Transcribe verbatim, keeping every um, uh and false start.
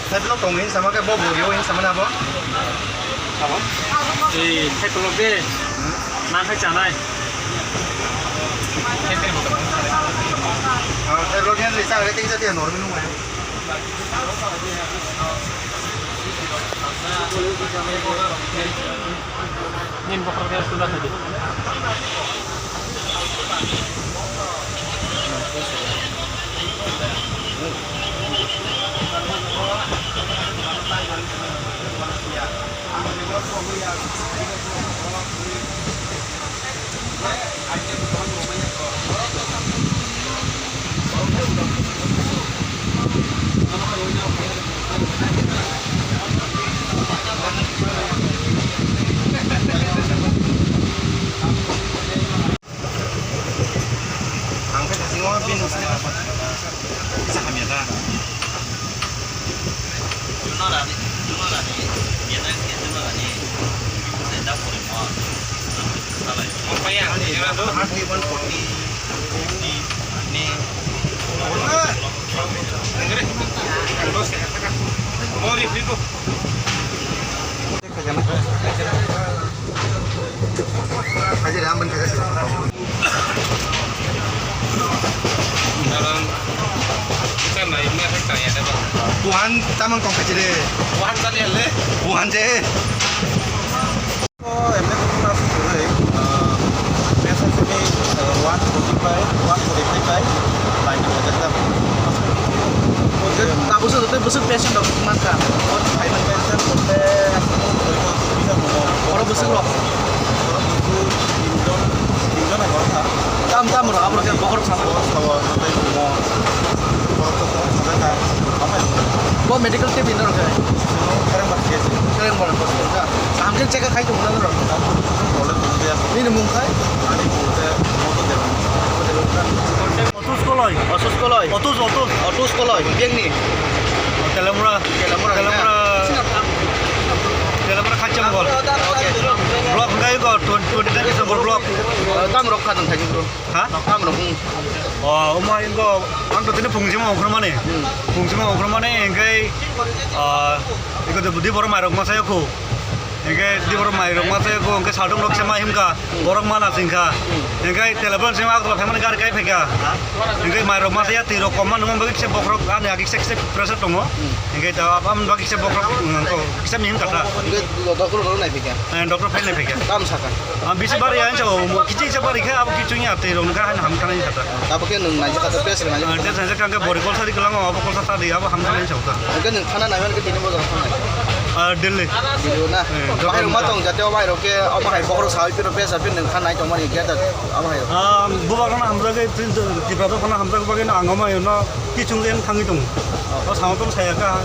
Tei block tongo hinwi sama khe bo bo yo hinwi sama na bo. Abo? Ei, khai tolok de. Hmm? Na khai chanai. Ah, tei block hinwi sa khe ting sa tiya normal nung. Nini bokhorok khe sunda khaidi. Ang khe thasingo bini saka kisa hamya ta. Buhan tamang tong khachi de. Buhan chali le. Buhan je. O, emne to pura suri, ah, besa sini, ah, one forty-five, one forty-five bai, bai ni bajak ta. Tabuk se joto bwswk patient rok mankha. O, patient bolte, oro bwswk rok. Oro bwswk tinjon, tinjon abo kha. Tam, tam rok, abo khe bokhorok sama. Bo sawa, tei mo. Bo medical team ni norok khe? Kerengbar hospital kha. Kaham khe check up khai tongo na norok? Nini mung khai? Otus Koloi. Otus Koloi. Otus, Otus. Otus Koloi, bengni? Telamura. Telamura. Telamura. Telamura Khachemogol. Okay. Block hwnkhe eko twenty nine December block. Tam rok kha tong thani bro. Ha? Tam rok. O, omo ingo ang to tini phungsima ongkhormani. Hmm. Phungsima ongkhormani hingke, ah, iko de budi borok mairok masa yokho. Hingke di borok mairok masa yokho, hingke saltung rok se ma himka, borok mana singka. Hingke telephone se ma agla phaimani gari kai phaika. Hingke mairok masa ya twi rok kom ma nungma bagwi se bokhorok ani agi se se pressure tongo. Hingke da abam bagwi se bokhorok, mm, to kisa mihim kata. Hingke doctor rok nai phaika. Eh, doctor phai nai phaika. Tam saka. Ah, bisi bari ang chao, mo kichi cha bari kha, abo kichung ya te rong kha, han ham thana ni kata. Abo khe nwng naijak kha, test rwng naijak kha. Ah, test naijak kha, bori kolsa di kelang, abo kolsa ta di, abo ham thana ni chao ta. Hingke nwng thana naiman khe tini bojak thana. Ah, Delhi. Delhi na. Eh, bahai rok ma tong jate, bahai rok khe, bahai bokhorok sawi piro pesa pin nwng thana nai tongmani khe ta, bahai rok. Ah, bubagra na hamjak khe, Tripura to khana hamjak bagwi na ang ma yono kichung jen thangwi tongo. O samo tong saya kha.